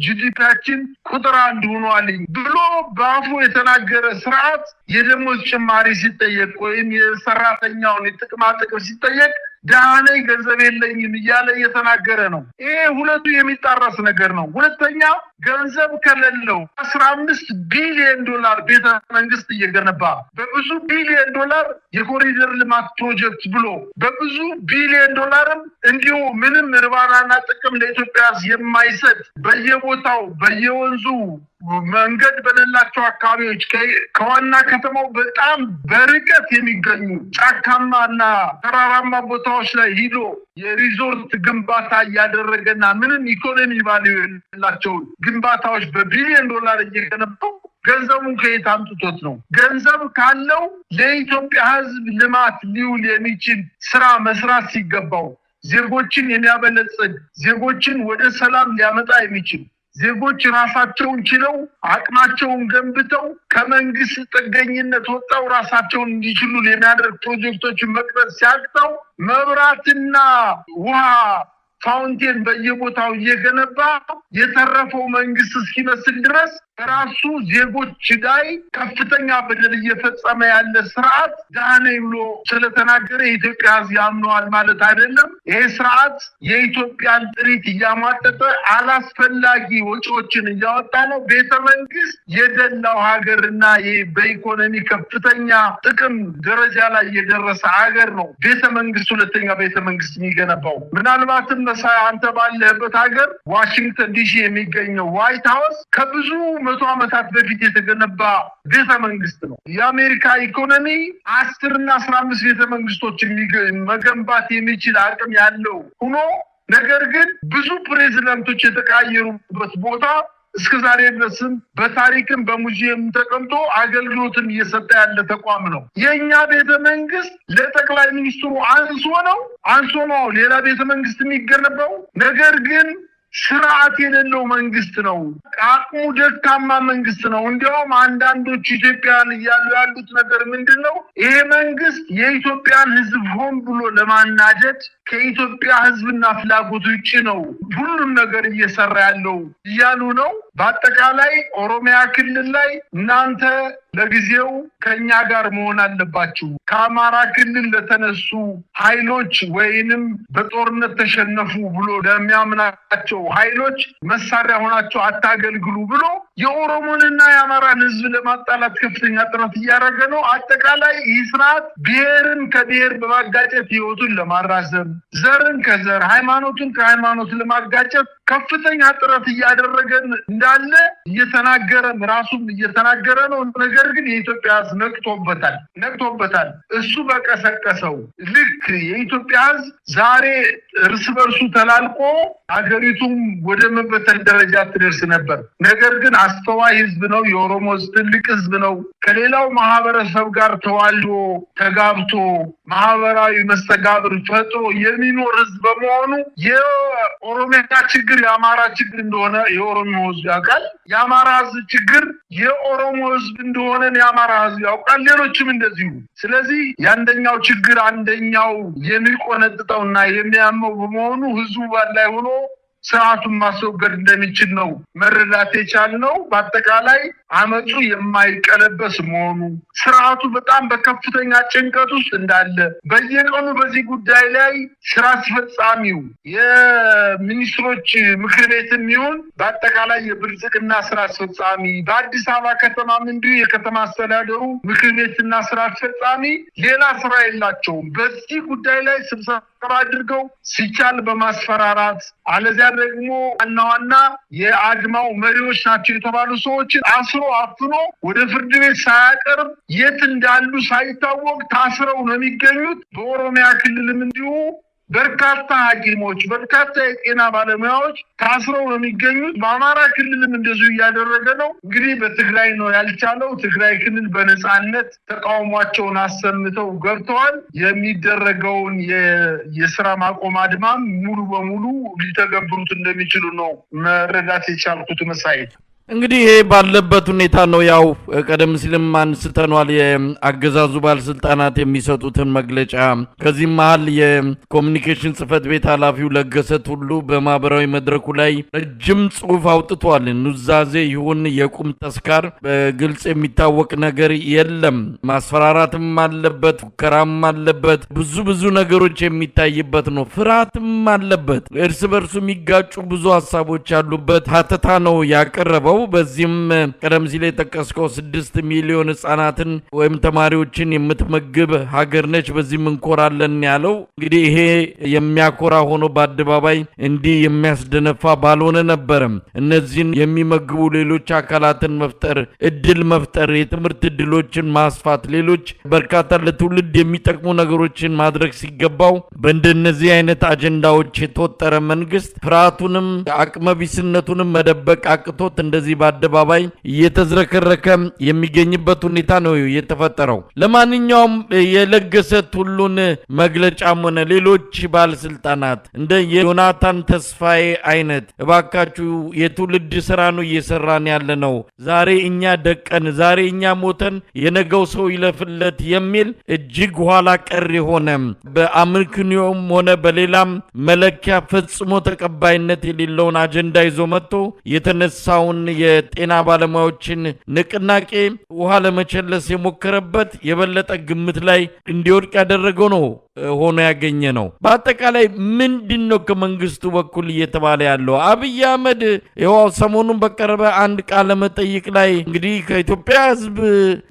GDP ያችን ቁጥር አንድ ሆኗል ብሎ በአፉ የተናገረ ስርዓት የደሞዝ ጭማሪ ሲጠየቅ ወይም የሰራተኛውን የጥቅማ ጥቅም ሲጠየቅ ደህና ነኝ፣ ገንዘብ የለኝም እያለ እየተናገረ ነው። ይሄ ሁለቱ የሚጣረስ ነገር ነው። ሁለተኛ ገንዘብ ከሌለው 15 ቢሊዮን ዶላር ቤተ መንግስት እየገነባ፣ በብዙ ቢሊዮን ዶላር የኮሪደር ልማት ፕሮጀክት ብሎ፣ በብዙ ቢሊዮን ዶላርም እንዲሁ ምንም እርባናና ጥቅም ለኢትዮጵያ የማይሰጥ በየቦታው በየወንዙ መንገድ በሌላቸው አካባቢዎች ከዋና ከተማው በጣም በርቀት የሚገኙ ጫካማ እና ተራራማ ቦታዎች ላይ ሂዶ የሪዞርት ግንባታ እያደረገና ምንም ኢኮኖሚ value የሌላቸውን ግንባታዎች በቢሊዮን ዶላር እየገነባው ገንዘቡን ከየት አምጥቶት ነው? ገንዘብ ካለው ለኢትዮጵያ ሕዝብ ልማት ሊውል የሚችል ስራ መስራት ሲገባው፣ ዜጎችን የሚያበለጽግ፣ ዜጎችን ወደ ሰላም ሊያመጣ የሚችል፣ ዜጎች ራሳቸውን ችለው አቅማቸውን ገንብተው ከመንግስት ጥገኝነት ወጥተው ራሳቸውን እንዲችሉ የሚያደርግ ፕሮጀክቶችን መቅረጽ ሲያቅተው መብራትና ውሃ fountain በየቦታው እየገነባ የተረፈው መንግስት እስኪመስል ድረስ ራሱ ዜጎች ላይ ከፍተኛ በደል እየፈጸመ ያለ ስርዓት ደህና ነኝ ብሎ ስለተናገረ የኢትዮጵያ ሕዝብ ያምነዋል ማለት አይደለም። ይሄ ስርዓት የኢትዮጵያን ጥሪት እያሟጠጠ አላስፈላጊ ወጪዎችን እያወጣ ነው። ቤተ መንግስት የደላው ሀገርና በኢኮኖሚ ከፍተኛ ጥቅም ደረጃ ላይ የደረሰ ሀገር ነው። ቤተ መንግስት ሁለተኛ ቤተ መንግስት የሚገነባው ምናልባትም መሳይ አንተ ባለህበት ሀገር ዋሽንግተን ዲሲ የሚገኘው ዋይት ሀውስ ከብዙ መቶ ዓመታት በፊት የተገነባ ቤተ መንግስት ነው። የአሜሪካ ኢኮኖሚ 10 እና 15 ቤተ መንግስቶችን መገንባት የሚችል አቅም ያለው ሆኖ ነገር ግን ብዙ ፕሬዝዳንቶች የተቀያየሩበት ቦታ እስከ ዛሬ ድረስም በታሪክም በሙዚየም ተቀምጦ አገልግሎትን እየሰጠ ያለ ተቋም ነው። የኛ ቤተ መንግስት ለጠቅላይ ሚኒስትሩ አንሶ ነው ሌላ ቤተ መንግስት የሚገነባው። ነገር ግን ስርዓት የሌለው መንግስት ነው። አቅሙ ደካማ መንግስት ነው። እንዲያውም አንዳንዶች ኢትዮጵያን እያሉ ያሉት ነገር ምንድነው? ይሄ መንግስት የኢትዮጵያን ሕዝብ ሆን ብሎ ለማናደድ ከኢትዮጵያ ሕዝብና ፍላጎት ውጪ ነው ሁሉም ነገር እየሰራ ያለው እያሉ ነው። በአጠቃላይ ኦሮሚያ ክልል ላይ እናንተ ለጊዜው ከኛ ጋር መሆን አለባችሁ፣ ከአማራ ክልል ለተነሱ ኃይሎች ወይንም በጦርነት ተሸነፉ ብሎ ለሚያምናቸው ኃይሎች መሳሪያ ሆናችሁ አታገልግሉ ብሎ የኦሮሞንና የአማራን ሕዝብ ለማጣላት ከፍተኛ ጥረት እያደረገ ነው። አጠቃላይ ይህ ስርዓት ብሔርን ከብሔር በማጋጨት ህይወቱን ለማራዘም፣ ዘርን ከዘር ሃይማኖትን ከሃይማኖት ለማጋጨት ከፍተኛ ጥረት እያደረገ እንዳለ እየተናገረ ራሱም እየተናገረ ነው። ነገር ግን የኢትዮጵያ ሕዝብ ነቅቶበታል። እሱ በቀሰቀሰው ልክ የኢትዮጵያ ሕዝብ ዛሬ እርስ በርሱ ተላልቆ ሀገሪቱም ወደ መበተን ደረጃ ትደርስ ነበር። ነገር ግን አስተዋይ ሕዝብ ነው። የኦሮሞ ሕዝብ ትልቅ ሕዝብ ነው። ከሌላው ማህበረሰብ ጋር ተዋልዶ ተጋብቶ ማህበራዊ መስተጋብር ፈጥሮ የሚኖር ሕዝብ በመሆኑ የኦሮሚያ ችግር የአማራ ችግር እንደሆነ የኦሮሞ ሕዝብ ያውቃል። የአማራ ሕዝብ ችግር የኦሮሞ ሕዝብ እንደሆነ የአማራ ሕዝብ ያውቃል። ሌሎችም እንደዚሁ። ስለዚህ የአንደኛው ችግር አንደኛው የሚቆነጥጠውና የሚያመው በመሆኑ ሕዝቡ ባላይ ሆኖ ስርዓቱን ማስወገድ እንደሚችል ነው መረዳት የቻልነው። በአጠቃላይ አመፁ የማይቀለበስ መሆኑ፣ ስርዓቱ በጣም በከፍተኛ ጭንቀት ውስጥ እንዳለ፣ በየቀኑ በዚህ ጉዳይ ላይ ስራ አስፈጻሚው የሚኒስትሮች ምክር ቤትም ይሁን በአጠቃላይ የብልጽግና ስራ አስፈጻሚ፣ በአዲስ አበባ ከተማም እንዲሁ የከተማ አስተዳደሩ ምክር ቤትና ስራ አስፈጻሚ ሌላ ስራ የላቸውም። በዚህ ጉዳይ ላይ ስብሰባ አድርገው ሲቻል በማስፈራራት አለዚያ ደግሞ ዋና ዋና የአድማው መሪዎች ናቸው የተባሉ ሰዎችን አስሮ አፍኖ ወደ ፍርድ ቤት ሳያቀርብ የት እንዳሉ ሳይታወቅ ታስረው ነው የሚገኙት። በኦሮሚያ ክልልም እንዲሁ በርካታ ሐኪሞች፣ በርካታ የጤና ባለሙያዎች ታስረው ነው የሚገኙት። በአማራ ክልልም እንደዚሁ እያደረገ ነው። እንግዲህ በትግራይ ነው ያልቻለው። ትግራይ ክልል በነፃነት ተቃውሟቸውን አሰምተው ገብተዋል። የሚደረገውን የስራ ማቆም አድማም ሙሉ በሙሉ ሊተገብሩት እንደሚችሉ ነው መረዳት የቻልኩት። መሳይ፣ እንግዲህ ይሄ ባለበት ሁኔታ ነው፣ ያው ቀደም ሲልም አንስተኗል የአገዛዙ ባለስልጣናት የሚሰጡትን መግለጫ። ከዚህም መሀል የኮሚኒኬሽን ጽህፈት ቤት ኃላፊው ለገሰ ቱሉ በማህበራዊ መድረኩ ላይ ረጅም ጽሁፍ አውጥቷል። ኑዛዜ ይሁን የቁም ተስካር በግልጽ የሚታወቅ ነገር የለም። ማስፈራራትም አለበት፣ ፉከራም አለበት፣ ብዙ ብዙ ነገሮች የሚታይበት ነው። ፍርሃትም አለበት። እርስ በርሱ የሚጋጩ ብዙ ሀሳቦች ያሉበት ሀተታ ነው ያቀረበው። በዚህም ቀደም ሲል የጠቀስከው 6 ሚሊዮን ህጻናትን ወይም ተማሪዎችን የምትመግብ ሀገር ነች፣ በዚህም እንኮራለን ያለው እንግዲህ ይሄ የሚያኮራ ሆኖ በአደባባይ እንዲህ የሚያስደነፋ ባልሆነ ነበረም። እነዚህን የሚመግቡ ሌሎች አካላትን መፍጠር፣ እድል መፍጠር፣ የትምህርት እድሎችን ማስፋት፣ ሌሎች በርካታ ለትውልድ የሚጠቅሙ ነገሮችን ማድረግ ሲገባው በእንደነዚህ አይነት አጀንዳዎች የተወጠረ መንግስት ፍርሃቱንም አቅመቢስነቱንም መደበቅ አቅቶት እንደዚህ እንደዚህ በአደባባይ እየተዝረከረከ የሚገኝበት ሁኔታ ነው የተፈጠረው። ለማንኛውም የለገሰ ቱሉን መግለጫም ሆነ ሌሎች ባለስልጣናት እንደ ዮናታን ተስፋዬ አይነት እባካችሁ የትውልድ ስራ ነው እየሰራን ያለ ነው፣ ዛሬ እኛ ደቀን፣ ዛሬ እኛ ሞተን የነገው ሰው ይለፍለት የሚል እጅግ ኋላ ቀር የሆነ በአመክንዮም ሆነ በሌላም መለኪያ ፈጽሞ ተቀባይነት የሌለውን አጀንዳ ይዞ መጥቶ የተነሳውን የጤና ባለሙያዎችን ንቅናቄ ውሃ ለመቸለስ የሞከረበት የበለጠ ግምት ላይ እንዲወድቅ ያደረገው ነው ሆኖ ያገኘ ነው። በአጠቃላይ ምንድን ነው ከመንግስቱ በኩል እየተባለ ያለው? አብይ አህመድ ይኸው ሰሞኑን በቀረበ አንድ ቃለ መጠይቅ ላይ እንግዲህ ከኢትዮጵያ ሕዝብ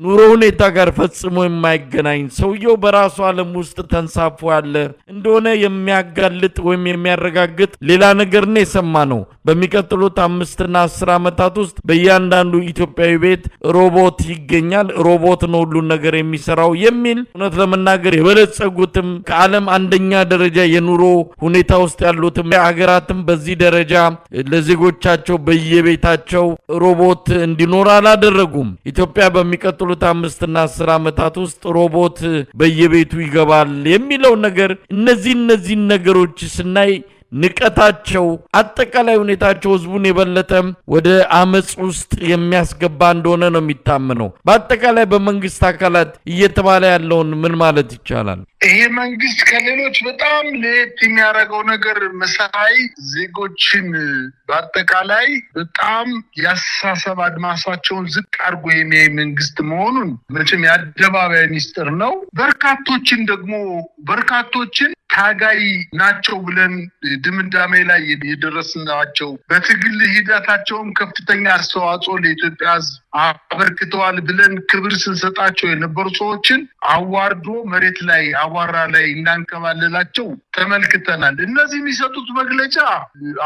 ኑሮ ሁኔታ ጋር ፈጽሞ የማይገናኝ፣ ሰውየው በራሱ ዓለም ውስጥ ተንሳፎ ያለ እንደሆነ የሚያጋልጥ ወይም የሚያረጋግጥ ሌላ ነገር ነው የሰማ ነው። በሚቀጥሉት 5ና 10 ዓመታት ውስጥ በእያንዳንዱ ኢትዮጵያዊ ቤት ሮቦት ይገኛል፣ ሮቦት ነው ሁሉን ነገር የሚሰራው የሚል፣ እውነት ለመናገር የበለጸጉትም ከዓለም አንደኛ ደረጃ የኑሮ ሁኔታ ውስጥ ያሉትም ሀገራትም በዚህ ደረጃ ለዜጎቻቸው በየቤታቸው ሮቦት እንዲኖር አላደረጉም። ኢትዮጵያ በሚቀጥሉት 5ና 10 ዓመታት ውስጥ ሮቦት በየቤቱ ይገባል የሚለው ነገር፣ እነዚህን ነገሮች ስናይ ንቀታቸው፣ አጠቃላይ ሁኔታቸው ህዝቡን የበለጠ ወደ አመፅ ውስጥ የሚያስገባ እንደሆነ ነው የሚታመነው። በአጠቃላይ በመንግስት አካላት እየተባለ ያለውን ምን ማለት ይቻላል? ይሄ መንግስት ከሌሎች በጣም ለየት የሚያደርገው ነገር መሳይ፣ ዜጎችን በአጠቃላይ በጣም የአስተሳሰብ አድማሳቸውን ዝቅ አድርጎ የሚያይ መንግስት መሆኑን መቼም የአደባባይ ሚስጥር ነው። በርካቶችን ደግሞ በርካቶችን ታጋይ ናቸው ብለን ድምዳሜ ላይ የደረስናቸው፣ በትግል ሂደታቸውም ከፍተኛ አስተዋጽኦ ለኢትዮጵያ ሕዝብ አበርክተዋል ብለን ክብር ስንሰጣቸው የነበሩ ሰዎችን አዋርዶ መሬት ላይ አቧራ ላይ እንዳንከባለላቸው ተመልክተናል። እነዚህ የሚሰጡት መግለጫ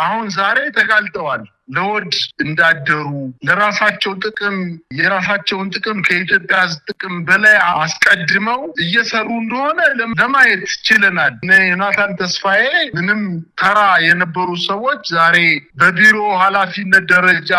አሁን ዛሬ ተጋልጠዋል። ለሆድ እንዳደሩ፣ ለራሳቸው ጥቅም፣ የራሳቸውን ጥቅም ከኢትዮጵያ ሕዝብ ጥቅም በላይ አስቀድመው እየሰሩ እንደሆነ ለማየት ችለናል። እነ ዮናታን ተስፋዬ ምንም ተራ የነበሩ ሰዎች ዛሬ በቢሮ ኃላፊነት ደረጃ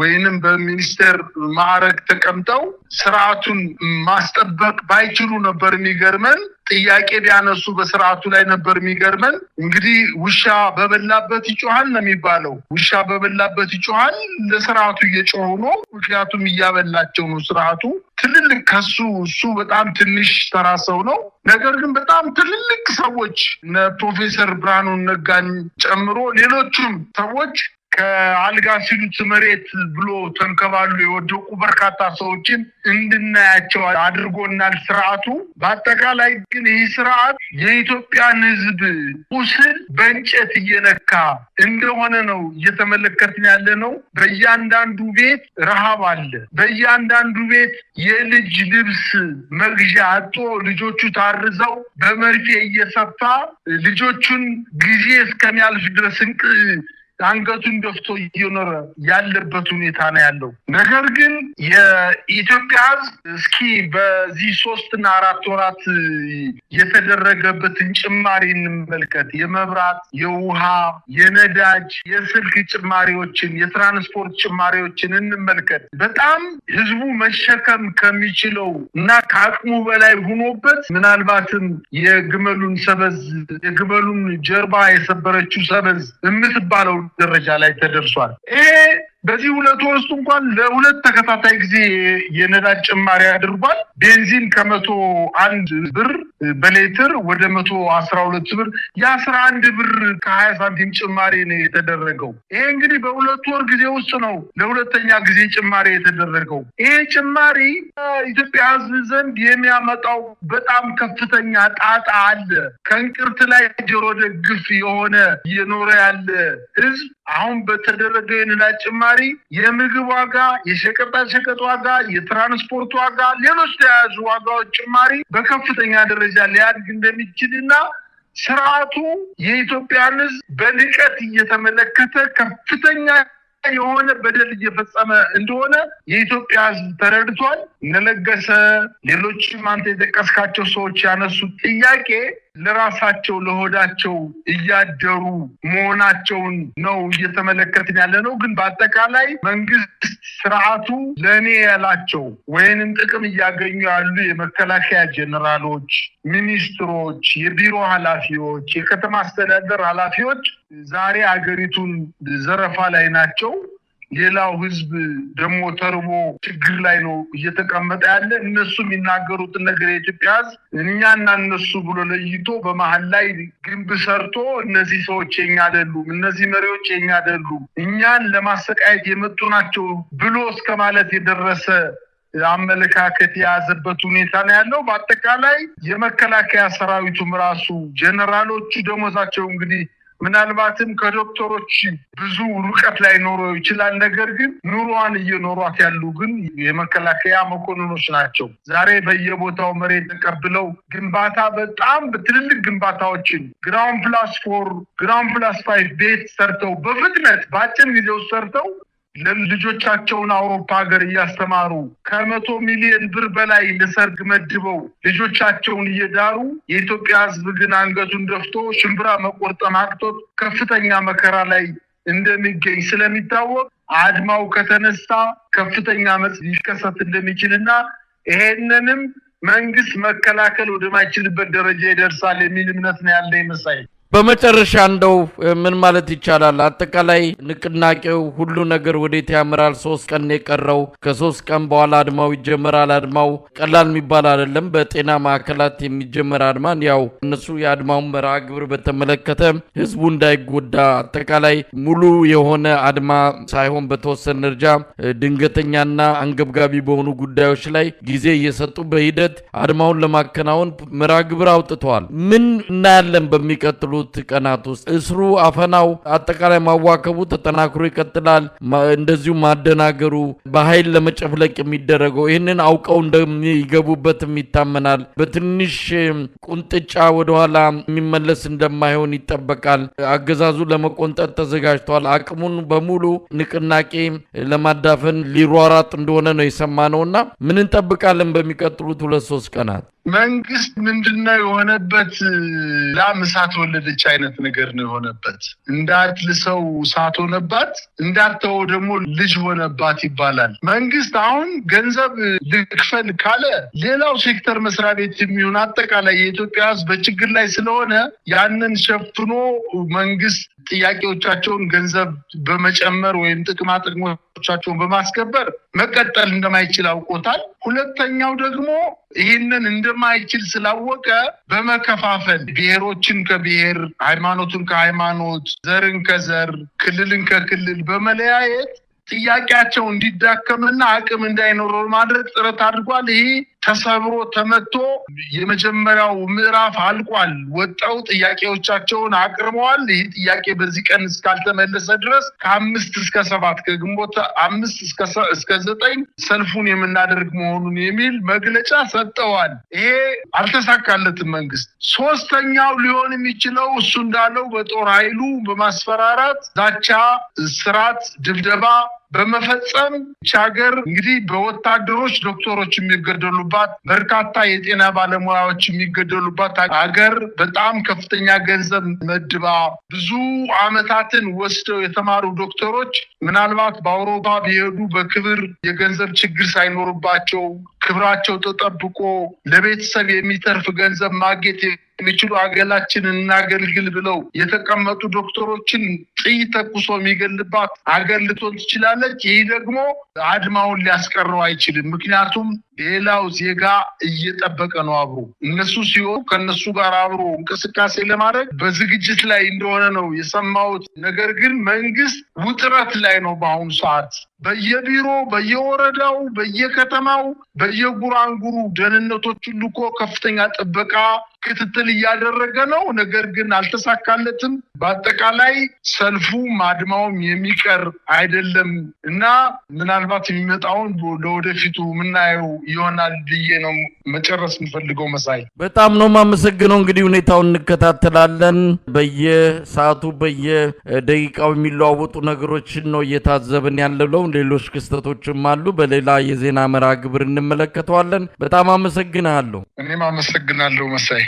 ወይንም በሚኒስቴር ማዕረግ ተቀምጠው ስርዓቱን ማስጠበቅ ባይችሉ ነበር የሚገርመን። ጥያቄ ቢያነሱ በስርዓቱ ላይ ነበር የሚገርመን። እንግዲህ ውሻ በበላበት ይጮሃል ነው የሚባለው። ውሻ በበላበት ይጮሃል። ለስርዓቱ እየጮሁ ነው። ምክንያቱም እያበላቸው ነው ስርዓቱ። ትልልቅ ከሱ እሱ በጣም ትንሽ ተራ ሰው ነው። ነገር ግን በጣም ትልልቅ ሰዎች እነ ፕሮፌሰር ብርሃኑ ነጋን ጨምሮ ሌሎቹም ሰዎች ከአልጋ ሲሉት መሬት ብሎ ተንከባሉ የወደቁ በርካታ ሰዎችን እንድናያቸው አድርጎናል ስርዓቱ። በአጠቃላይ ግን ይህ ስርዓት የኢትዮጵያን ሕዝብ ቁስል በእንጨት እየነካ እንደሆነ ነው እየተመለከትን ያለ ነው። በእያንዳንዱ ቤት ረሃብ አለ። በእያንዳንዱ ቤት የልጅ ልብስ መግዣ አጥቶ ልጆቹ ታርዘው በመርፌ እየሰፋ ልጆቹን ጊዜ እስከሚያልፍ ድረስ እንቅ አንገቱን ደፍቶ እየኖረ ያለበት ሁኔታ ነው ያለው። ነገር ግን የኢትዮጵያ ሕዝብ እስኪ በዚህ 3ና 4 ወራት የተደረገበትን ጭማሪ እንመልከት። የመብራት፣ የውሃ፣ የነዳጅ፣ የስልክ ጭማሪዎችን፣ የትራንስፖርት ጭማሪዎችን እንመልከት። በጣም ህዝቡ መሸከም ከሚችለው እና ከአቅሙ በላይ ሆኖበት ምናልባትም የግመሉን ሰበዝ፣ የግመሉን ጀርባ የሰበረችው ሰበዝ የምትባለው ደረጃ ላይ ተደርሷል። ይሄ በዚህ 2 ወር ውስጥ እንኳን ለሁለት ተከታታይ ጊዜ የነዳጅ ጭማሪ አድርጓል። ቤንዚን ከ101 ብር በሌትር ወደ 112 ብር፣ የ11 ብር ከ20 ሳንቲም ጭማሪ ነው የተደረገው። ይሄ እንግዲህ በ2 ወር ጊዜ ውስጥ ነው ለሁለተኛ ጊዜ ጭማሪ የተደረገው። ይሄ ጭማሪ ኢትዮጵያ ሕዝብ ዘንድ የሚያመጣው በጣም ከፍተኛ ጣጣ አለ። ከእንቅርት ላይ ጆሮ ደግፍ የሆነ እየኖረ ያለ ሕዝብ አሁን በተደረገው የነዳጅ ጭማሪ የምግብ ዋጋ፣ የሸቀጣ ሸቀጥ ዋጋ፣ የትራንስፖርት ዋጋ፣ ሌሎች ተያያዙ ዋጋዎች ጭማሪ በከፍተኛ ደረጃ ሊያድግ እንደሚችልና ስርዓቱ የኢትዮጵያን ሕዝብ በንቀት እየተመለከተ ከፍተኛ የሆነ በደል እየፈጸመ እንደሆነ የኢትዮጵያ ሕዝብ ተረድቷል። እነ ለገሰ ሌሎችም አንተ የጠቀስካቸው ሰዎች ያነሱት ጥያቄ ለራሳቸው ለሆዳቸው እያደሩ መሆናቸውን ነው እየተመለከትን ያለ ነው። ግን በአጠቃላይ መንግስት ስርዓቱ ለእኔ ያላቸው ወይንም ጥቅም እያገኙ ያሉ የመከላከያ ጀነራሎች፣ ሚኒስትሮች፣ የቢሮ ኃላፊዎች፣ የከተማ አስተዳደር ኃላፊዎች ዛሬ አገሪቱን ዘረፋ ላይ ናቸው። ሌላው ህዝብ ደግሞ ተርቦ ችግር ላይ ነው እየተቀመጠ ያለ። እነሱ የሚናገሩትን ነገር የኢትዮጵያ ህዝብ እኛና እነሱ ብሎ ለይቶ በመሀል ላይ ግንብ ሰርቶ እነዚህ ሰዎች የኛ አይደሉም፣ እነዚህ መሪዎች የኛ አይደሉም፣ እኛን ለማሰቃየት የመጡ ናቸው ብሎ እስከ ማለት የደረሰ አመለካከት የያዘበት ሁኔታ ነው ያለው። በአጠቃላይ የመከላከያ ሰራዊቱም ራሱ ጀነራሎቹ ደሞዛቸው እንግዲህ ምናልባትም ከዶክተሮች ብዙ ርቀት ላይ ኖሮ ይችላል። ነገር ግን ኑሮዋን እየኖሯት ያሉ ግን የመከላከያ መኮንኖች ናቸው። ዛሬ በየቦታው መሬት ተቀብለው ግንባታ በጣም ትልልቅ ግንባታዎችን ground plus 4፣ ground plus 5 ቤት ሰርተው በፍጥነት በአጭር ጊዜ ውስጥ ሰርተው ልጆቻቸውን አውሮፓ ሀገር እያስተማሩ ከ100 ሚሊዮን ብር በላይ ለሰርግ መድበው ልጆቻቸውን እየዳሩ፣ የኢትዮጵያ ሕዝብ ግን አንገቱን ደፍቶ ሽምብራ መቆርጠም አቅቶት ከፍተኛ መከራ ላይ እንደሚገኝ ስለሚታወቅ አድማው ከተነሳ ከፍተኛ አመፅ ሊከሰት እንደሚችልና ይሄንንም መንግስት መከላከል ወደማይችልበት ደረጃ ይደርሳል የሚል እምነት ነው ያለኝ መሳይ። በመጨረሻ እንደው ምን ማለት ይቻላል? አጠቃላይ ንቅናቄው ሁሉ ነገር ወዴት ያምራል? 3 ቀን የቀረው፣ ከ3 ቀን በኋላ አድማው ይጀመራል። አድማው ቀላል የሚባል አይደለም። በጤና ማዕከላት የሚጀመር አድማን ያው እነሱ የአድማውን መርሃ ግብር በተመለከተ ህዝቡ እንዳይጎዳ አጠቃላይ ሙሉ የሆነ አድማ ሳይሆን በተወሰነ ደረጃ ድንገተኛና አንገብጋቢ በሆኑ ጉዳዮች ላይ ጊዜ እየሰጡ በሂደት አድማውን ለማከናወን መርሃ ግብር አውጥተዋል። ምን እናያለን በሚቀጥሉ ቀናት ውስጥ? እስሩ፣ አፈናው፣ አጠቃላይ ማዋከቡ ተጠናክሮ ይቀጥላል። እንደዚሁ ማደናገሩ፣ በኃይል ለመጨፍለቅ የሚደረገው ይህንን አውቀው እንደሚገቡበትም ይታመናል። በትንሽ ቁንጥጫ ወደኋላ የሚመለስ እንደማይሆን ይጠበቃል። አገዛዙ ለመቆንጠጥ ተዘጋጅቷል። አቅሙን በሙሉ ንቅናቄ ለማዳፈን ሊሯራጥ እንደሆነ ነው የሰማነውና ምን እንጠብቃለን በሚቀጥሉት 2-3 ቀናት? መንግስት ምንድነው የሆነበት? ላም እሳት ወለደች አይነት ነገር ነው የሆነበት። እንዳትልሰው እሳት ሆነባት፣ እንዳትተወው ደግሞ ልጅ ሆነባት ይባላል። መንግስት አሁን ገንዘብ ልክፈል ካለ ሌላው ሴክተር መስሪያ ቤት የሚሆን አጠቃላይ የኢትዮጵያ ሕዝብ በችግር ላይ ስለሆነ ያንን ሸፍኖ መንግስት ጥያቄዎቻቸውን ገንዘብ በመጨመር ወይም ጥቅማ ጥቅሞቻቸውን በማስከበር መቀጠል እንደማይችል አውቆታል። ሁለተኛው ደግሞ ይህንን እንደማይችል ስላወቀ በመከፋፈል ብሔሮችን ከብሔር፣ ሃይማኖትን ከሃይማኖት፣ ዘርን ከዘር፣ ክልልን ከክልል በመለያየት ጥያቄያቸው እንዲዳከምና አቅም እንዳይኖረው ማድረግ ጥረት አድርጓል። ይሄ ተሰብሮ ተመቶ የመጀመሪያው ምዕራፍ አልቋል። ወጣው ጥያቄዎቻቸውን አቅርበዋል። ይህ ጥያቄ በዚህ ቀን እስካልተመለሰ ድረስ ከ5 እስከ 7፣ ከግንቦት 5 እስከ 9 ሰልፉን የምናደርግ መሆኑን የሚል መግለጫ ሰጥተዋል። ይሄ አልተሳካለትም መንግስት። ሶስተኛው ሊሆን የሚችለው እሱ እንዳለው በጦር ኃይሉ በማስፈራራት ዛቻ፣ እስራት፣ ድብደባ በመፈጸም ሀገር እንግዲህ በወታደሮች ዶክተሮች የሚገደሉባት፣ በርካታ የጤና ባለሙያዎች የሚገደሉባት ሀገር በጣም ከፍተኛ ገንዘብ መድባ ብዙ አመታትን ወስደው የተማሩ ዶክተሮች ምናልባት በአውሮፓ ቢሄዱ በክብር የገንዘብ ችግር ሳይኖርባቸው ክብራቸው ተጠብቆ ለቤተሰብ የሚተርፍ ገንዘብ ማግኘት የሚችሉ አገላችንን እናገልግል ብለው የተቀመጡ ዶክተሮችን ጥይት ተኩሶ የሚገልባት አገር ልትሆን ትችላለች። ይህ ደግሞ አድማውን ሊያስቀረው አይችልም። ምክንያቱም ሌላው ዜጋ እየጠበቀ ነው አብሮ እነሱ ሲሆኑ ከነሱ ጋር አብሮ እንቅስቃሴ ለማድረግ በዝግጅት ላይ እንደሆነ ነው የሰማሁት። ነገር ግን መንግስት ውጥረት ላይ ነው በአሁኑ ሰዓት። በየቢሮ፣ በየወረዳው፣ በየከተማው፣ በየጉራንጉሩ ደህንነቶቹን ልኮ ከፍተኛ ጥበቃ ክትትል እያደረገ ነው። ነገር ግን አልተሳካለትም። በአጠቃላይ ሰልፉም አድማውም የሚቀር አይደለም እና ምናልባት የሚመጣውን ለወደፊቱ የምናየው ይሆናል ብዬ ነው መጨረስ የምፈልገው መሳይ። በጣም ነው የማመሰግነው። እንግዲህ ሁኔታውን እንከታተላለን። በየሰዓቱ በየደቂቃው የሚለዋወጡ ነገሮችን ነው እየታዘብን ያለነው። ሌሎች ክስተቶችም አሉ። በሌላ የዜና መርሃ ግብር እንመለከተዋለን። በጣም አመሰግናለሁ። እኔም አመሰግናለሁ መሳይ።